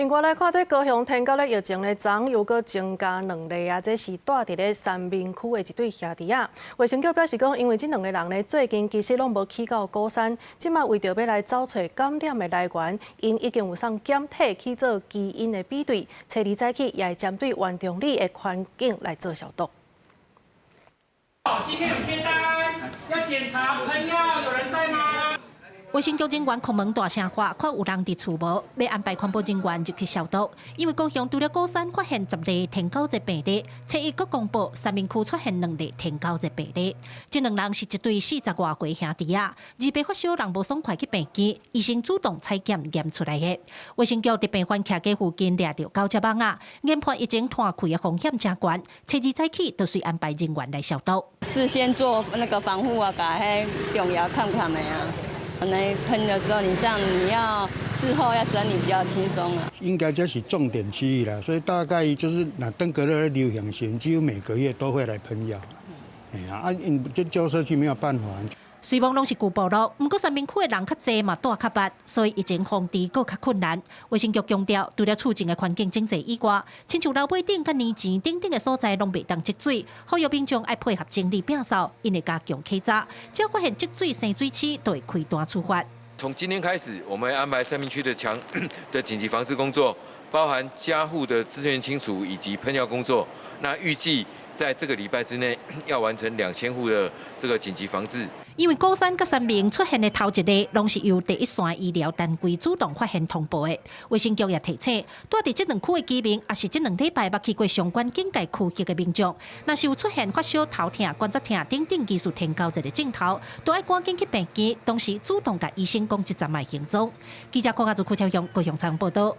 另外來看，這高雄天狗咧疫情咧，昨又閣增加兩例啊！這是蹛佇咧三民區的一對兄弟仔。衛生局表示講，因為這兩個人咧最近其實攏無去到鼓山，這馬為著欲來找揣感染的來源，𪜶已經有送檢體去做基因的比對，初二早起也會針對原中里的環境來做消毒。今天有貼單，要檢查噴藥，有人在嗎？衛生局人員叩門大聲喊，看有人佇厝無，欲安排環保人員入去消毒。因為高雄除了鼓山發現10例天狗熱病例，初一閣公布三民區出現兩例天狗熱病例。這兩人是一對四十外歲兄弟仔，二八發燒人無爽快去病院，醫生主動採檢驗出來的。衛生局佇病患徛家附近掠著狗隻網仔，研判疫情拖開的風險誠懸，初二早起就隨安排人員來消毒。事先做那個防護啊，共彼中藥崁崁的啊。來噴的時候，你這樣你要事後要整理比較輕鬆啊。應該這是重點區域啦，所以大概就是那登革熱流行時，幾乎每個月都會來噴藥。哎呀，啊，這舊社區沒有辦法。雖罔攏是舊部落，毋過三民區的人較濟嘛，蹛較密，所以疫情防治閣較困難。衛生局強調，除了厝前的環境整齊以外，親像樓尾頂佮年前頂頂的所在攏袂當積水，呼籲民眾愛配合整理摒掃，𪜶會加強稽查，只要發現積水生水螭，就會開單處罰。從今天開始，我們會安排三民區的強的緊急防治工作，包含家戶的資源清除以及噴藥工作。那預計在這個禮拜之內要完成2000戶的這個緊急防治。因為鼓山佮三民出現的頭一例，攏是由第一線醫療單位主動發現通報的。衛生局也提醒，蹛佇這兩區的居民，抑是這兩禮拜捌去過相關警戒區域的民眾，若是有出現發燒、頭痛、關節痛等等疑似天狗熱的症頭，都愛趕緊去病院，同時主動共醫生講這陣的行蹤。記者郭家祖、柯超雄高雄採訪報導。